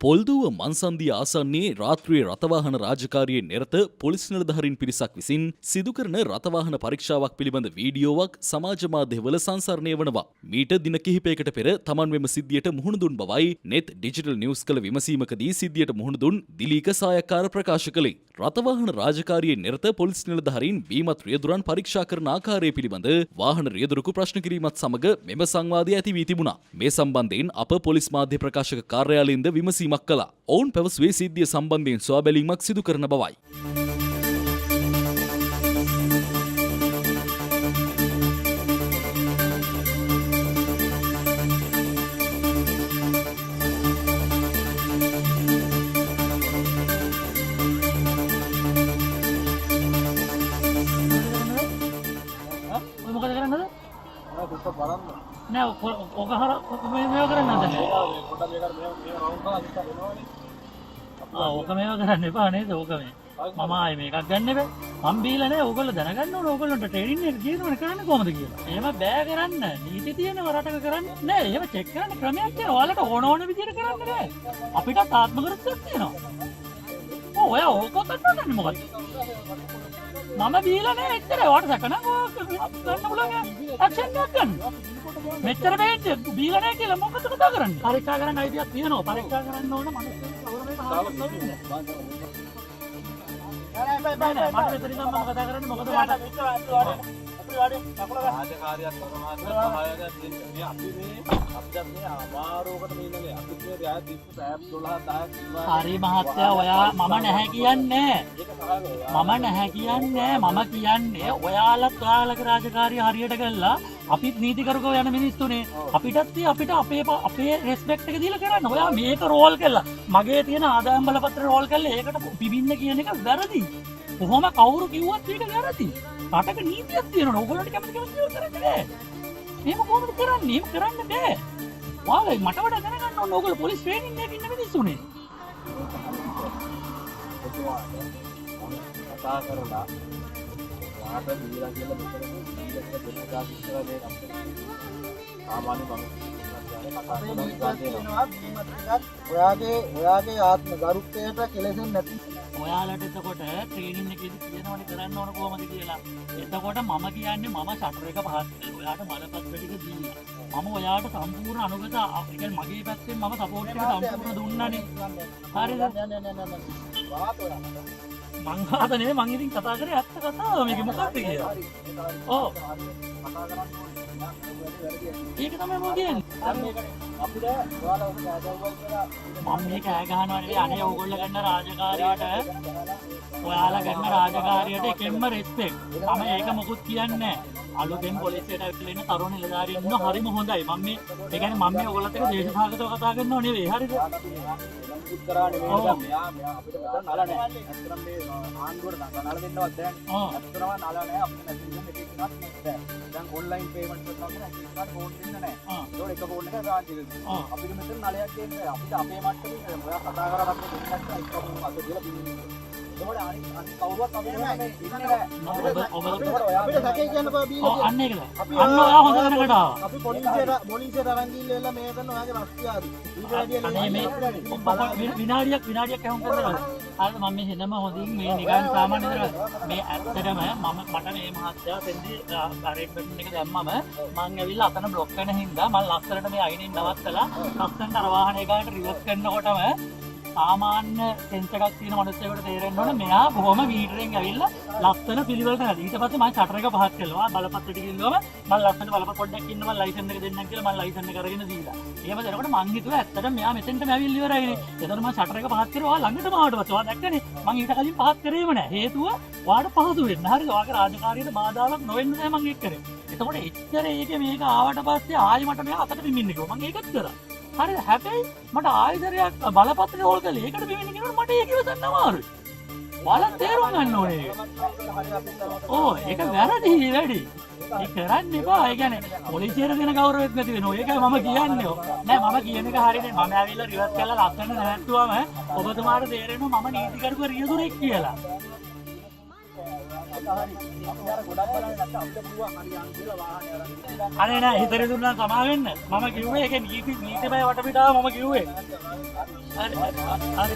පොල්දුව මන්සන්දිය ආසන්නයේ රාත්‍රියේ රථවාහන රාජකාරියේ නිරත පොලිස් නිලධාරීන් පිරිසක් විසින් සිදු කරන රථවාහන පරීක්ෂාවක් පිළිබඳ වීඩියෝවක් සමාජ මාධ්‍යවල සංසරණය වනවා. මීට දින කිහිපයකට පෙර තමන් මෙම සිද්ධියට මුහුණ දුන් බවයි නෙත් ඩිජිටල් නිවුස් කළ විමසීමකදී සිද්ධියට මුහුණ දුන් දිලීක සායක්කාර ප්‍රකාශ කළේ. රථවාහන රාජකාරියේ නිරත පොලිස් නිලධාරීන් බීමත් රියදුරන් පරීක්ෂා කරන ආකාරය පිළිබඳ වාහන රියදුරකු ප්‍රශ්න කිරීමත් සමග මෙම සංවාදය ඇති වී තිබුණා. මේ සම්බන්ධයෙන් අප පොලිස් මාධ්‍ය ප්‍රකාශක කාර්යාලයෙන්ද විමසීමක් කළා. ඔවුන් පැවසුවේ සිද්ධිය සම්බන්ධයෙන් සොයා බැලීමක් සිදු කරන බවයි. ඔය මොකද කරන්නද? නෑ, ඔක හර ඔක මේ මේව කරන්න හදන්නේ. ආ, ඕක මේව කරන්න එපා නේද? ඕක මේ මම ආයේ මේකක් ගන්න බෑ. මං බීලා නෑ. ඕගොල්ලෝ දැනගන්න ඕන, ඕගොල්ලන්ට ට්‍රේනින් එක කියනවනේ කරන්න කොහොමද කියලා. එහෙම බෑ කරන්න. නීති තියෙනවා රටක කරන්න නෑ. එහෙම චෙක් කරන්න ක්‍රමයක් තියෙනවා. ඔයාලට ඕන ඕන විදියට කරන්න බෑ. අපිටත් ආත්මගරුත්වයක් තියෙනවා. ඔව්, ඔයා ඕක කරන්නේ මොකද්ද? මම බීලා නෑ එච්චරයි. ඔයාට සැක නම් ඔයා ගන්න පුළුවන් ඇක්ෂන් එකක් ගන්න. මෙච්චර මේ බීලා නෑ කියලා මොකද කතා කරන්නේ? පරීක්ෂා කරන්න අයිතියක් තියෙනවා. පරීක්ෂා කරන්න ඕන මිනිස්සු කවුරු මේක හරියට නොවෙන්නේ. නෑ නෑ, මට මෙතන ඉඳන් මම කතා කරන්නේ මොකද මට රාජකාරියක් කරනවා සහායකයක් දෙන්න. මේ අපි මේ අපිට මේ අමාරුවකට මේ ඉන්නේ. අපි මේ රාය තිස්ස පැය 12 10ක් ඉන්නවා. හරි මහත්තයා, ඔයා මම නැහැ කියන්නේ. ඒක සහාය. මම නැහැ කියන්නේ. මම කියන්නේ ඔයාලත් ඔයාලගේ රාජකාරිය හරියට කළා. අපිත් නීතිගරුකව යන මිනිස්සුනේ. අපිටත් අපිට අපේ අපේ රෙස්පෙක්ට් එක දීලා කරන්න. ඔයා මේක රෝල් කළා. මගේ තියෙන ආදායම් බලපත්‍ර රෝල් කළා. ඒකට පිබින්න කියන එක වැරදි. කොහොම කවුරු කිව්වත් ඒක වැරදි. රටක නීතියක් තියෙනවා. ඕගොල්ලන්ට කැමති කැමති දේවල් කරන්න බෑ. එහෙම කොහොමද කරන්නේ? එහෙම කරන්න බෑ. ඔයාලා මට වඩා දැනගන්න ඕන, ඕගොල්ලෝ පොලිස් ට්‍රේනින් එකක ඉන්න මිනිස්සුනේ. කතා කරලා වාට දීලා කියලා මෙතන දීලා කියලා දෙන්න දාලා ඉස්සර මේ අපිට සාමාන්‍ය මිනිස්සු කතා කරලා දෙනවා. ඔයාගේ ඔයාගේ ආත්ම ගරුත්වයට කෙලෙසෙන්නේ නැති ඔයාලට එතකොට ට්‍රේනින් එකේදී කියනවනේ කරන්න ඕන කොහොමද කියලා. එතකොට මම කියන්නේ මම ෂටර් එක පහත් කළා. ඔයාට බලපත්‍ර ටික දීලා. මම ඔයාට සම්පූර්ණ අනුගත, ඒ කියන්නේ මගේ පැත්තෙන් මම සපෝට් එක සම්පූර්ණ දුන්නානේ. හරිද? නෑ නෑ නෑ නෑ, වාත ඔයාලට. මං වාද නෙමෙයි, මං ඉතින් කතා කරේ ඇත්ත කතාව මේක මොකක්ද කියලා. හරි, ඒක හරි. ඔව්. කතා කරන්න ඕනේ. නෑ, වැඩි වැරදි. ඒක තමයි මම කියන්නේ. දැන් මේකනේ අපිට ඔයාලා ඔක කෑ ගැහුවා කියලා මම මේ කෑ ගහනවා නෙවෙයි. අනේ ඕගොල්ලෝ ගන්න රාජකාරියට, ඔයාලා ගන්න රාජකාරියට එකෙන්ම රෙස්පෙක්ට්. මම ඒක මොකුත් කියන්නේ නැහැ. අලුතෙන් පොලිසියට ඇවිල්ලා ඉන්න තරුණ නිලධාරීන් ඉන්න හරිම හොඳයි. මම මේ ඒ කියන්නේ මම මේ ඔයගොල්ලොත් එක්ක දේශපාලකව කතා කරනව නෙවෙයි. හරිද? මුකුත් කරා නෙමෙයි. ඔව්. මෙයා මෙයා අපිට මෙතන නල නෑ. ඇත්තටම මේ ආණ්ඩුවට නල දෙන්නවත් බෑනේ. ඔව්. ඇත්තටම නල නෑ අපිට. නැති නිසා එක එක්කෙනාට බෑ. දැන් ඔන්ලයින් පේමන්ට් කරනවා කියන එක එක්කෙනාට ෆෝන් දෙන්න නෑ. ඔව්. ඒතකොට එක ෆෝන් එක බ්‍රාන්ච් එකකින්. ඔව්. අපිට මෙතන නලයක් දෙන්න බෑ. අපිට අපේ මට්ටමින් ඔයා කතා කරලා අපිට දෙන්න නැත්නම් එක්කම අත දීලා බින්දින්න. ඒතකොට අනිත් අනිත් කවුරුවත් අපිට මේ ඉන්නේ නෑ. ඔබ ඔබ අපිට සැකේ කියන්න බෑ බීලා ඔව් කියලා. අන්න ඒකද. අපි අන්න ඔයා හොඳ තැනකට ආවා. අපි පොලිසියට පොලිසියට අරන් ගිහිල්ලා එලා මේ කරන ඔයාගේ රස්තියාදු. ඊට වැඩිය අනේ මේ විනාඩියක් විනාඩියක් ඇහුම් කරනවා. හරිද, මම මේ හෙනම හොඳින් මේ නිකන් සාමාන්‍ය විදිහට මේ ඇත්තටම මම මට මේ මහත්තයා තෙන්දි රෙඩ් බටන් එක දැම්මම මං ඇවිල්ලා අතන බ්ලොක් කරන හින්දා මං ලස්සනට මේ අයිනෙන් නවත්තලා ලස්සනට අර වාහනේ ගානට රිවර්ස් කරනකොටම සාමාන්‍ය සෙන්ස් එකක් තියෙන මිනිස්සෙකුට තේරෙන්න ඕන මෙයා බොහොම මීටරෙන් ඇවිල්ලා ලස්සන පිළිවෙලට හරි. ඊට පස්සේ මං ෂටර් එක පහත් කළා. බලපත්‍ර ටික ඉල්ලුවම මං ලස්සන බලප පොඩ්ඩක් ඉන්න මං ලයිසන් එක දෙන්නම් කියලා මං ලයිසන් එක අරගෙන දීලා. එහෙම දෙනකොට මං හිතුවා ඇත්තටම මෙයා මෙතෙන්ටම ඇවිල්ලා ඉවරයිනේ. එතකොට මං ෂටර් එක පහත් කරුවා ළඟටම ආවට පස්සේ ඔයා දැක්කනේ මං ඊට කලින් පහත් කරේම නෑ. හේතුව ඔයාට පහසු වෙන්න. හරිද? ඔයාගේ රාජකාරියට බාධාවක් නොවෙන්න තමයි මං ඒක කරේ. එතකොට එච්චර ඒකේ මේක ආවට පස්සේ ආයෙ මට මෙයා අතට පිඹින්න කිව්වා. මං ඒකත් කරා. හරිද? හැබැයි මට ආයෙ සැරයක් බලපත්‍රය හෝල් කරලා ඒකට පිඹින්න කියනකොට මට ඒක ඉවසන්න අමාරුයි. ඔයාලා තේරුම් ගන්න ඕනේ ඒක. ඔව්, ඒක වැරදි වැඩි. ඒ කරන්න එපා. ඒ කියන්නේ පොලිසියට දෙන ගෞරවයක් නැති වෙනවා. ඒකයි මම කියන්නේ. නෑ, මම කියන එක හරිනේ. මම ඇවිල්ලා රිවර්ස් කරලා ලස්සන නැවැත්තුවම ඔබතුමාට තේරෙනවා මම නීතිගරුක රියදුරෙක් කියලා. ඒක හරි. අපි අර ගොඩක් බලන්නේ නැත්නම් අපිට පුළුවන් හරි යන් කියලා වාහනේ අරන් ගිහින්. අනේ නෑ, හිතට දුන්නා සමා වෙන්න. මම කිව්වේ ඒකේ නීතිමය වටපිටාව මම කිව්වේ. හරි හරි.